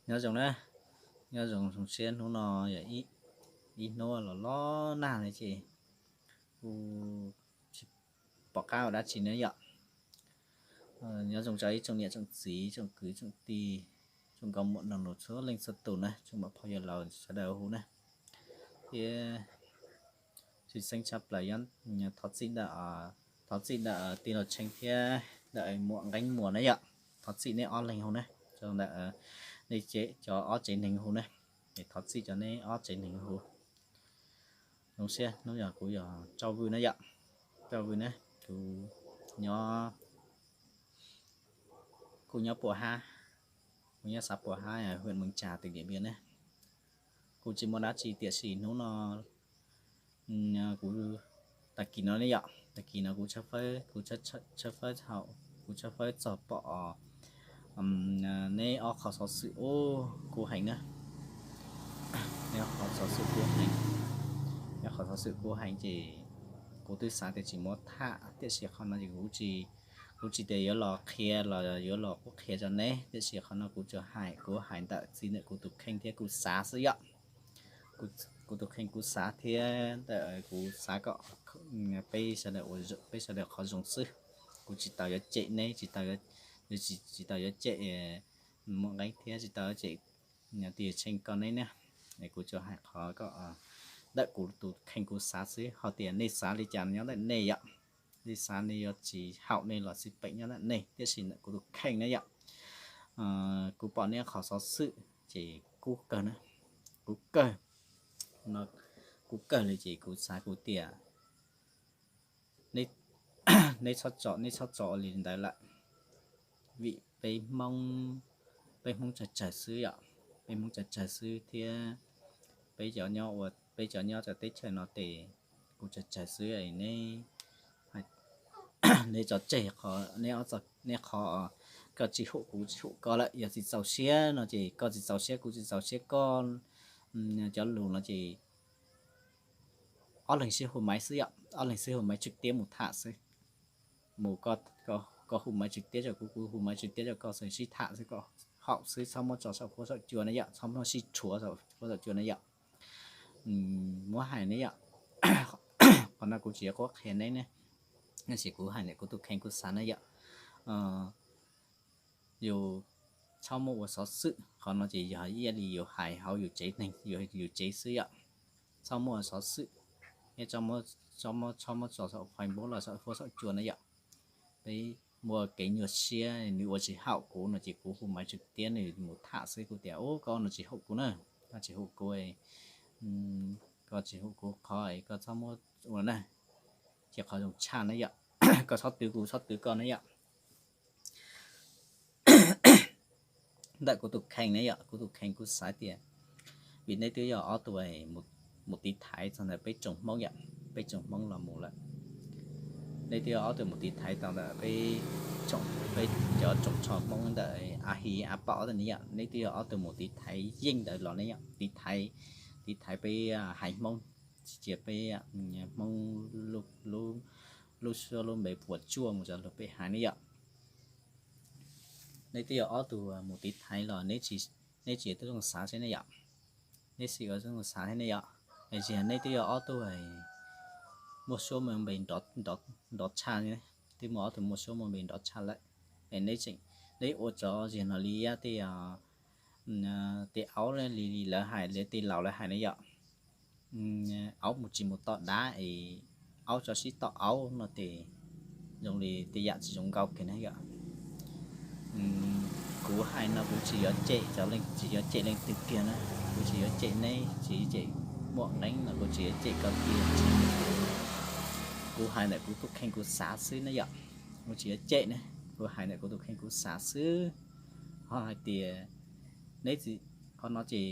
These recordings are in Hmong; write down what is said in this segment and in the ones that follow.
Nyob zoo na, nyob zoo zoo siab. Hnub no yog ib hnub los los nag na ces kuv tsis pom qab ua dab tsi na yom. Nyob zoo rau ib tsoom niam tsoom txiv, tsoom kwv tsoom tij, tsoom nkauj muam nraug nus txhua leej txhua tus na, tsoom muam phauj yawg laus sawv daws hu na. Thiab tsis xeeb tshaj plaws, thov txim ntawm, thov txim ntawm tij laug Tsheej thiab ntawm muam Nqeeb Muas na yom. Thov txim nej ob leeg hu na, rau ntawm nej cov ob tsev neeg hu na. Thov txim cov nej ob tsev neeg hu. Zoo siab hnub yog kuv yog Tsauj Vwj na yom. Tsauj Vwj na, kuv nyob, kuv nyob Pua Hab, kuv nyob xav Pua Hab, huyện Mường Chà, tỉnh Điện Biên na. Kuv tsis muaj dab tsi tiam sis hnub no kuv, tag kis no ne yom, tag kis no kuv tshawb fawb, kuv tshawb fawb thaum, kuv tshawb fawb txog pom neb ob qhov xov xwm ub kub heev na. Neb ob qhov xov xwm kub heev, neb qhov xov xwm kub heev ces kuv twb xav tias tsis muab tham tiam sis qhov no ces kuv tsis, kuv tsis tias yuav los qhia los yuav los qhuab qhia rau neb tiam sis qhov no kuv tsuas hais, kuv hais ntawm txij ntawm kuv tus kheej thiab kuv xav xwb yom. Kuv tus kheej kuv xav thiab ntawm kuv xav kom peb sawv daws, peb sawv daws qhov zoo xwb. Kuv tsis tau yuav cem neb, tsis tau, tsis tau yuav cem muam Nqeeb thiab tsis tau yuav cem tij Tsheej koj neb na. Kuv tsuas hais qhov kom ntawm kuv tus kheej kuv xav xwb, ho tias nej xav li cas nyob ntawm nej yom. Nej xav nej yuav tsis haum nej los xij peem nyob ntawm nej tiam sis ntawm kuv tus kheej na yom. Kuv pom neb qhov xov xwm ces kub kawg na, kub kawg, kub kawg li ces kuv xav kuv tias neb txhob tso, neb txhob tso ua li ntawd lawm. Vim peb Hmoob, peb Hmoob tsawg tsawg xwb yom, peb Hmoob tsawg tsawg xwb thiab peb cov nyob ua, peb cov nyob rau teb chaws no ces kuv tsawg tsawg xwb neb, neb tso tseg qhov, neb, neb qhov koj tsis haum kuv tsis haum koj lawm, yog tsis txaus siab no ces koj tsis txaus siab kuv tsis txaus siab koj, cov lus no ces ob leeg sib hu maiv xwb yom, ob leeg sib hu maiv tswm tiab mus tham xwb. Mus koj hu maiv tswm tiab rau kuv, kuv hu maiv tswm tiab rau koj xwb, sib tham xwb, kom haum xwb, txhob muab tso saum huab saum cua na yom, txhob muab sib rhuav saum huab saum cua na yom. Muab hais ne yom, qhov no kuv tsis yog qhuab qhia neb ne, tab sis kuv hais ntawm kuv tus kheej kuv xav na yom. Yus txhob muab ua xov xwm, qhov no ces yog ib yam li yus hais hauv yus tsev neeg, yus tsev xwb yom. Txhob muab ua xov xwm, txhob muab tso saum Facebook los saum huab saum cua na yom. Peb muaj kev nyuaj siab, nws ua tsis haum kuv no ces kuv hu maiv tswm tiab nws mus tham xwb, kuv tias ub koj no tsis haum kuv na, koj tsis haum kuv, koj tsis haum kuv qhov, koj txhob muab ua na. Ces qhov zoo tshaj na yom, koj txhob twv kuv txhob twv koj na yom. Ntawm kuv tus kheej ne yom, kuv tus kheej kuv xav tias, vim neb twb yog ob tug mus tiv thaiv txog ntawm peb tsoom Hmoob yom, peb tsoom Hmoob los mus lawm. Neb twb yog ob tug mus tiv thaiv tau ntawm peb, peb cov tsoom tsho Hmoob ntawm A Hi A Pom ne yom, neb twb yog ob tug mus tiv thaiv yeej ntawd los ne yom, tiv thaiv, tiv thaiv peb haiv Hmoob, tsis cia peb Hmoob lub suab lub npe puas tsuaj mus rau luag peb haiv ne yom. Neb twb yog ob tug mus tiv thaiv los neb tsis, neb tsis tau zoo xav thiab ne yom. Neb tsis ua zoo xav thiab ne yom. Tiam sis neb twb yog ob tug muaj suab muaj npe nrov tshaj, twb muaj ob tug muaj suab muaj npe nrov tshaj lawm. Es neb tseem, neb ua tsov zig no li tej, tej aub li lawv hais, li tej laus lawv hais ne yom. Aub mus tsis mus tom dab es aub tso sib tom aub no ces zoo li tej yam tsis zoo nkauj kiag na yom. Kuv hais no kuv tsis yuav cem cov leej, tsis yuav cem leej twg kiag na, kuv tsis yuav cem neb, tsis cem muam Nqeeb no, kuv tsis yuav cem koj kiag. Kuv hais ntawm kuv tus kheej kuv xav xwb na yom, kuv tsis yuav cem ne, kuv hais ntawm kuv tus kheej kuv xav xwb. Ho hais tias neb tsis, qhov no ces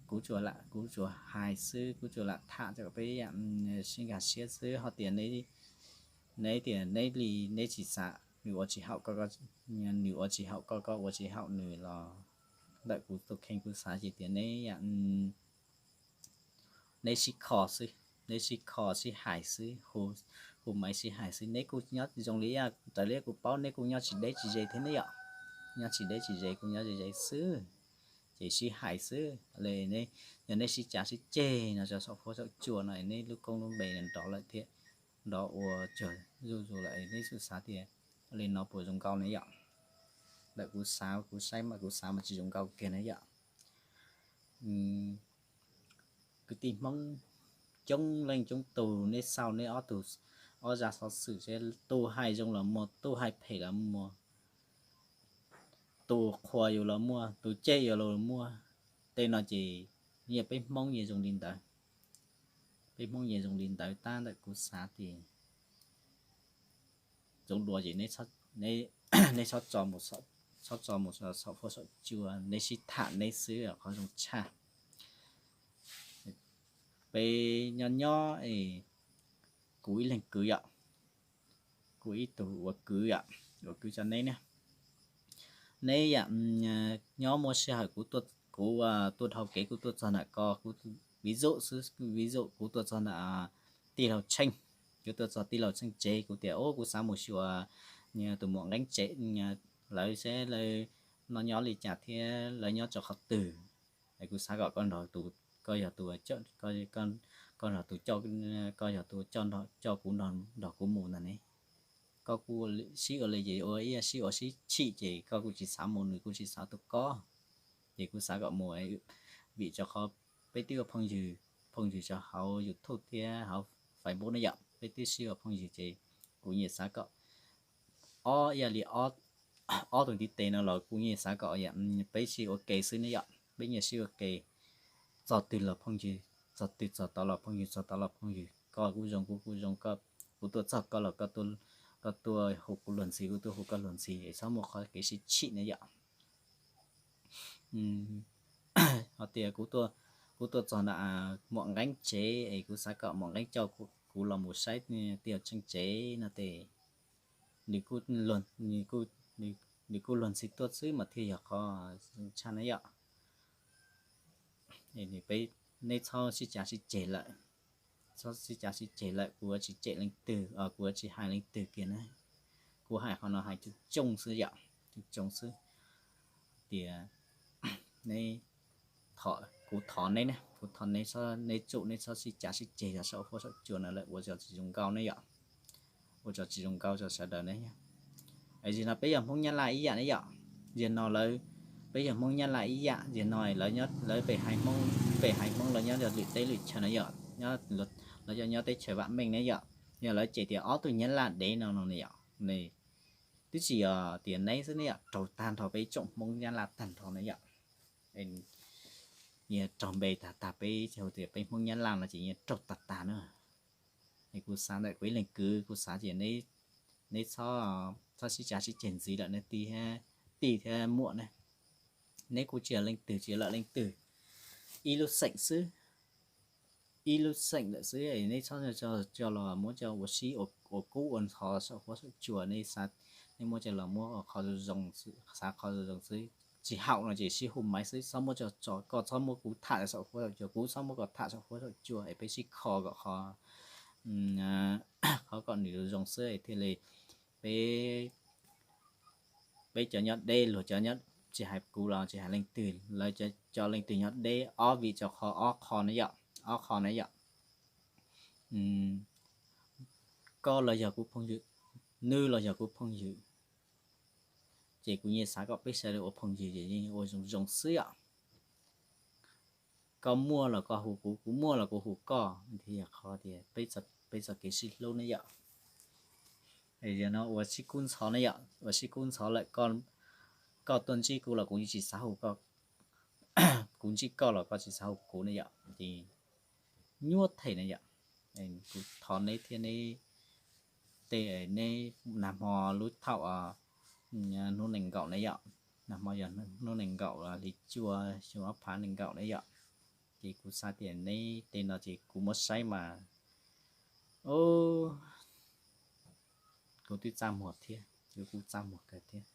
kuv tsuas lam, kuv tsuas hais xwb, kuv tsuas lam tham rau peb sib nkag siab xwb. Ho tias neb tias neb li neb tsis xav, nws ua tsis haum koj, nws ua tsis haum koj, koj ua tsis haum nws los ntawm kuv tus kheej kuv xav ces tias neb, neb sib kho xwb, neb sib kho sib hais xwb, hu maiv sib hais xwb. Neb kuj nyob zoo li, raws li kuv paub neb kuj nyob tsis deb tsis ze thiab ne yom, nyob tsis deb tsis ze, kuj nyob ze ze xwb. ces sib hais xwb. Yog nej sib cav sib ceg no rau saum huab saum cua no neb lub koob lub npe nrov lawm thiab, nrov ua tsawg zuj zus lawm, neb xav xav tias li no puas zoo nkauj ne yom? Ntawm kuv xav, kuv saib mas kuv xav mas tsis zoo nkauj kiag na yom. Kwv tij Hmoob coob leej coob tus, neb xauj neb ob tug, ob zaj xov xwm seb tus hais zoo los muaj, tus hais phem los muaj, tus qhuas yus los muaj, tus cem yus los muaj. Tej no ces yeej peb Hmoob yeej zoo li ntawd. Peb Hmoob yeej zoo li ntawd tab ntawm kuv xav tias zoo dua ces neb txhob tso mus saum huab saum cua, neb sib tham neb xwb qhov zoo tshaj. Peb nyob nyob es kuv ib leeg kwv yom, kuv ib tug ua kwv yom, ua kwv tso neb na. Neb yam nyob muaj sij hawm kuv tuaj dhau kev kuv tuaj txog nram ko, kuv vis zum xwb, vis zum kuv tuaj txog nram tij laug Tsheej, kuv tuaj txog tij laug Tsheej tsev, kuv tias o kuv xav mus xyuas tus muam Nqeeb tsev lawv seb lawv no nyob li cas thiab lawv nyob rau qhov twg. Kuv xav kom koj nrog tus, koj yog tus, koj nrog tus, koj yog tus coj kuv nrog kuv mus ntag ne. Koj kuj sib ua li ces ua ib yam sib ua sib chim ces koj kuj tsis xav mus nws kuj tsis xav tuaj koj. Ces kuv xav kom mus vim rau qhov peb twb ua phooj ywg, phooj ywg rau hauv YouTube thiab hauv Facebook ne yom, peb twb sib ua phooj ywg ces kuv nyiam xav kom ob ib yam li ob tug ntiv tes no los kuv nyiam xav kom peb sib ua ke xwb ne yom, peb nyiam sib ua ke. Txog twg los phooj ywg, txog twg txog tod los phooj ywg, txog tod los phooj ywg, koj kuj zoo kuv kuj zoo, kuv tuaj txog koj los koj tuaj hu kuv luag ntxhi, kuv tuaj hu koj luag ntxhi es txhob muaj qhov kev sib chim ne yom. Ho tias kuv tuaj txog nram muam Nqeeb tsev es kuv xav kom muam Nqeeb coj kuv los mus saib tij laug Tsheej tsev no ces nws kuj luag ntxhi tuaj xwb mas thiaj yog qhov tshaj ne yom. Neb txhob sib cav sib ceg lawm, txhob sib cav sib ceg lawm, kuv yuav tsis cem leej twg, kuv yuav tsis hais leej twg kiag na. Kuv hais qhov no hais coob coob xwb yom, coob coob xwb. Tias neb, kuv thov neb na, kuv thov neb, neb tsum neb txhob sib cav sib ceg rau saum huab saum cua no lawm, ua rau tsis zoo nkauj ne yom, ua rau tsis zoo nkauj rau sawv daws ne. Zaum no peb yog Hmoob Nyab Laj ib yam ne yom, zaum no lawv, peb yog Hmoob Nyab Laj ib yam, zaum no lawv pem haiv Hmoob, pem haiv Hmoob lawv nyob rau lwm teb lwm chaw no yom, lawv cov nyob teb chaws vam meej ne yom, yog lawv cem tias ob tug Nyab Laj dev no no ne yom, twb tsis yog tias neb xwb ne yom, raug tag nrho peb tsoom Hmoob Nyab Laj tag nrho ne yom. Nyias raug npe tag tag, peb hu tias peb Hmoob Nyab Laj no ces nyias raug tag tag na. Es kuv xav ntawm kuv ib leeg kwv, kuv xav tias neb txhob sib cav sib ceg ntxiv lawm ne tij thiab muam ne. Neb kuj tsis yog leej twg tsis yog lawm leej twg, ib lub xeem xwb, ib lub xeem lawm xwb, neb txhob coj los muab coj ua sib ua kub ua ntxhov saum huab saum cua, neb muab coj los muab qhov zoo zoo, xav qhov zoo zoo xwb. Tsis haum no ces sib hu maiv xwb, txhob muab coj tso, koj txhob muab kuv tham saum huab saum cua, kuv txhob muab koj tham saum huab saum cua es peb sib kho kom qhov, qhov kom nws zoo zoo xwb thiaj li peb, peb cov nyob deb luag cov nyob, tsis hais kuv los tsis hais leej twg, lawv cov leej twg nyob deb ob vim rau qhov ob qho na yom, ob qho na yom. Koj los yog kuv phooj ywg, nws los yog kuv phooj ywg, ces kuv yeej xav kom peb sawv daws ua phooj ywg ces yeej ua zoo zoo xwb yom. Koj muaj los koj hu kuv, kuv muaj los kuv hu koj, thiaj yog qhov tias peb txoj kev sib hlub ne yom. Yog no ua sib kub ntxhov ne yom, ua sib kub ntxhov lawm, koj tuaj ntsib kuv los kuv tsis xav hu koj, kuv ntsib koj los koj tsis xav hu kuv ne yom, ces nyuaj them ne yom. Kuv thov neb thiab neb, tej neb, nag hmo lub thaum hnub nees nkaum ne yom, nag hmo yog hnub nees nkaum hli cuaj xyoo ob phav nees nkaum ne yom, ces kuv xav tias neb tej no ces kuv muab saib mas, kuv twb txaj muag thiab, kuv kuj txaj muag kawg thiab.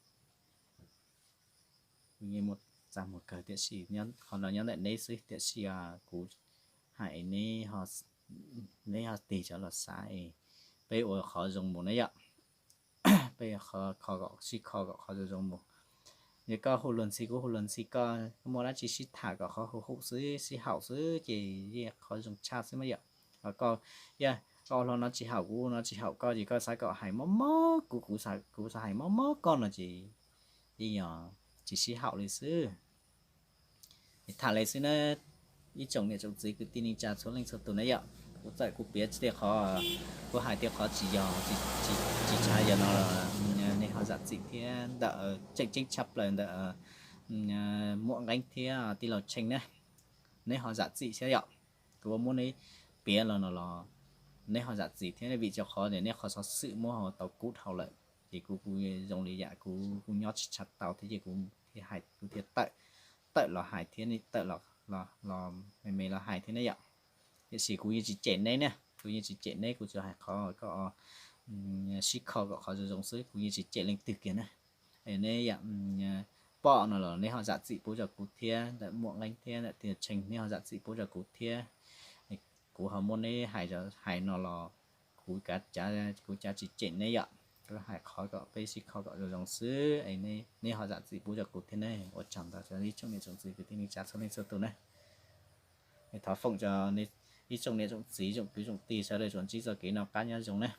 Kuv yeej muaj txaj muag kawg tiam sis qhov no nyob ntawm neb xwb, tiam sis kuv hais neb ho tig rov los xav es peb ua qhov zoo mus na yom. Peb kho, sib kho kom qhov zoo zoo mus. Yog koj hu luag ntxhi kuv hu luag ntxhi koj, koj muaj dab tsi sib tham kom qhov huv huv xwb, sib haum xwb ces yeej qhov zoo tshaj xwb mas yom. Koj, yog koj ua hlo no tsis haum kuv, no tsis haum koj ces koj xav kom hais mob mob kuv, kuv xav hais mob mob koj no ces yeej yog tsis sib haum li xwb. Tham li xwb na, ib tsoom niam tsoom txiv kwv tij neej tsa txhua leej txhua tus na yom. Kuv txawm kuv piav tej qhov, kuv hais tej qhov tsis yog, tsis tshaj yog no los nej ho zam txim thiab. Ntawm tseem ceeb tshaj plaws ntawm Muam Nqeeb thiab tij laug Tsheej na, neb ho zam txim thiab yom. Kuv muab neb piav los no los neb ho zam txim thiab, vim rau qhov neb qhov xov xwm muab tau kub dhau lawm ces kuv kuj zoo li yam kuv kuj nyob tsis tshaj tau thiab ces kuv thiaj hais, kuv thiaj tawm, tawm los hais thiab, tawm los, los me me los hais thiab ne yom. Tiam sis kuv yeej tsis cem neb na, kuv yeej tsis cem neb, kuv tsuas hais qhov koj sib kho kom qhov zoo zoo xwb, kuv yeej tsis cem leej twg kiag na. Neb yam pom no los neb ho zam txim pub rau kuv thiab, ntawm Muam Nqeeb thiab ntawm tij laug Tsheej neb ho zam txim pub rau kuv thiab. Kuv ho muab neb hais, hais no los kuv, kuv cav tsis cem neb yom. Kuv hais qhov kom peb sib kho kom zoo zoo xwb, neb ho zam txim pub rau kuv thiab ne. Ua tsaug ntau rau ib tsoom niam tsoom txiv kwv tij neej tsa txhua leej txhua tus na. Thov foom rau ib tsoom niam tsoom txiv tsoom kwv tsoom tij sawv daws tsuas ntsib txoj kev noj qab nyob zoo na.